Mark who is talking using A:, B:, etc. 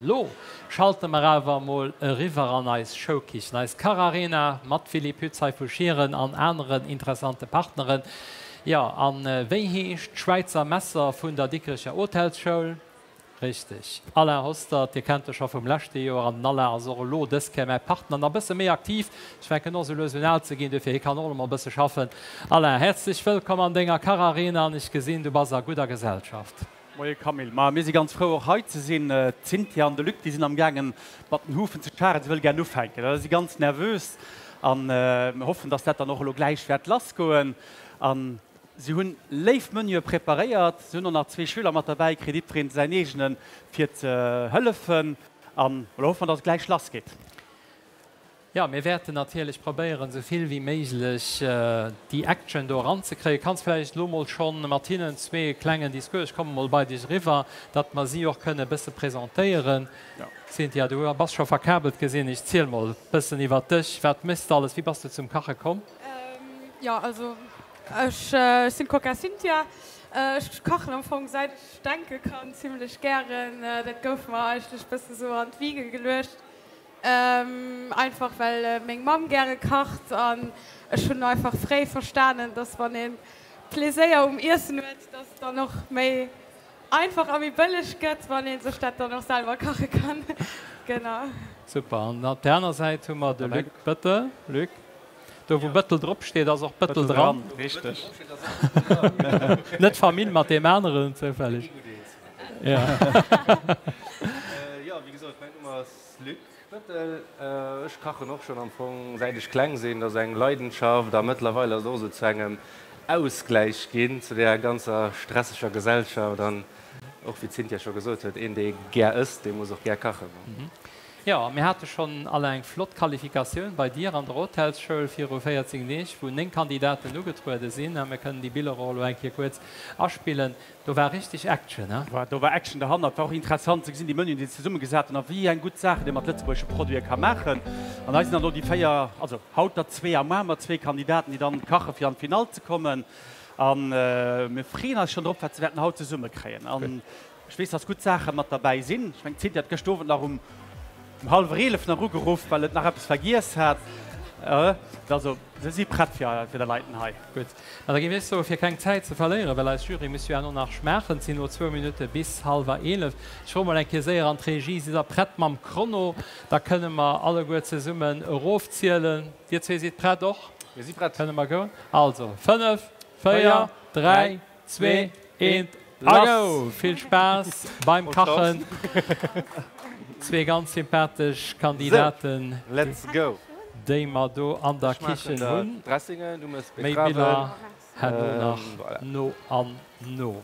A: Lo schalte mer awer emol eriwwer an eis Showkichen, eis Kacharena mat Willy Pütz hei vu Schieren an aneren interessante Partneren. Jo, an wéi heescht d'Schwäizer Messer vun der Dikrecher Hotelsschoul? Richteg, Alain Hostert, Dir kennt e scho vum leschte Joer an den Alain ass och elo dës Kéier mäi Partner, nach e bësse méi aktiv. Ech fänken och sou lues un al ze ginn, duerfir hie kann och elo mol e bësse schaffen. Alain, häerzlech wëllkomm an denger Kacharena an ech gesinn, du bass a gudder Gesellschaft.
B: Moie Camille, ma mir si ganz frou och hei ze sinn. D'Cynthia an de Luc déi sinn am gaangen mat den Hufen ze scharen, se wëlle gären ufänken. Si si ganz nervös an mir hoffen, dass dat dann och elo gläich wäert lass goen. An si hunn léif Menüe preparéiert, si hunn och nach zwee Schüler mat derbäi kritt, jiddwereen säin eegenen, fir ze hëllefen. An elo hoffe mer, dass et gläich lass geet.
A: Jo, mir wäerten natierlech probéieren, esou vill wéi méiglech déi Action do eranzekréien. Kanns vläicht elo mol schonn mat hinnen zwee e klengen Discours, ech komme mol bei dech eriwwer, datt mer si och kënne e bësse presentéieren. Cynthia, du bass scho verkabelt, gesinn ech. Ziel mol e bëssen iwwert dech. Wat méchs de alles? Wéi bass de zum Kache komm?
C: Jo, also ech sinn d'Coca Cynthia. Ech kachen am Fong säit ech denke kann zimlech gären. Dat gouf mer eigentlech bësse sou an d'Wige geluecht. Einfach well meng Mamm gäre kacht an ech hunn einfach fréi verstanen, dass wann ee Pleséier um Iessen huet, dass et dann och méi einfach a méi bëlleg gëtt, wann ee sech dat dann och selwer kache kann. Genau.
A: Super. An op där aner Säit hu mer de Luc Bëttel. Luc, do wou Bëttel drop steet, ass och Bëttel dran.
B: Richteg.
A: Net Famill mat deem aneren zoufälleg?
D: Jo, wéi gesot, mäin Numm ass Luc Bettel, Ech kachen och schonn am Fong säit ech kleng sinn. Dat ass eng Leidenschaft a mëttlerweil ass et och esou zu engem Ausgläich ginn zu där ganzer stresseger Gesellschaft. An och wéi d'Cynthia scho gesot huet, een dee gär ësst, dee muss och gär kachen.
A: Jo, mir hate schonn all eng flott Qualifikatioun bei dir an der Hotelsschoul viru 14 Deeg, wou 9 Kandidaten ugetruede sinn. A mir kënnen déi Biller och elo eng Kéier kuerz aspillen. Do war richteg Action, he?
B: War, do war Action derhannert. War och interessant ze gesinn, déi Menuen, déi se zesummegesat hunn a wéi eng gutt Saachen ee mat lëtzebuergesche Produite ka maachen. An hei sinn dann elo déi 4, also haut der zwee a muar mat zwee Kandidaten, déi dann kache fir an d'Finall ze kommen. A mir freeën eis schonn drop, wat se wäerten haut zesummekréien. An ech weess, dass gutt Saache mat derbäi sinn. Ech mengen, d'Cynthia huet gëscht Owend nach um hallwer 11 nach ugeruff, well et nach eppes vergiess hat. Also se si prett fir déi Leiten hei.
A: Gutt, ma da géif ech soen, fir keng Zäit ze verléieren, well eis Jury muss jo herno nach schmaachen, et sinn elo zwou Minutte bis hallwer 11, ech froe mol eng Kéier séier an d'Regie, Sidd der prett mam Chrono? Da kënne mer alleguer zesummen erofzielen. Dir zwee sidd prett och?
D: Mir si prett.
A: Kënne mer goen? Also, fënnef, véier, dräi, zwee, eent a go! Vill Spaass beim Kachen. Zwee ganz sympathesch Kandidaten, déi mer do an der Kichen hunn. Méi Biller herno nach no an no.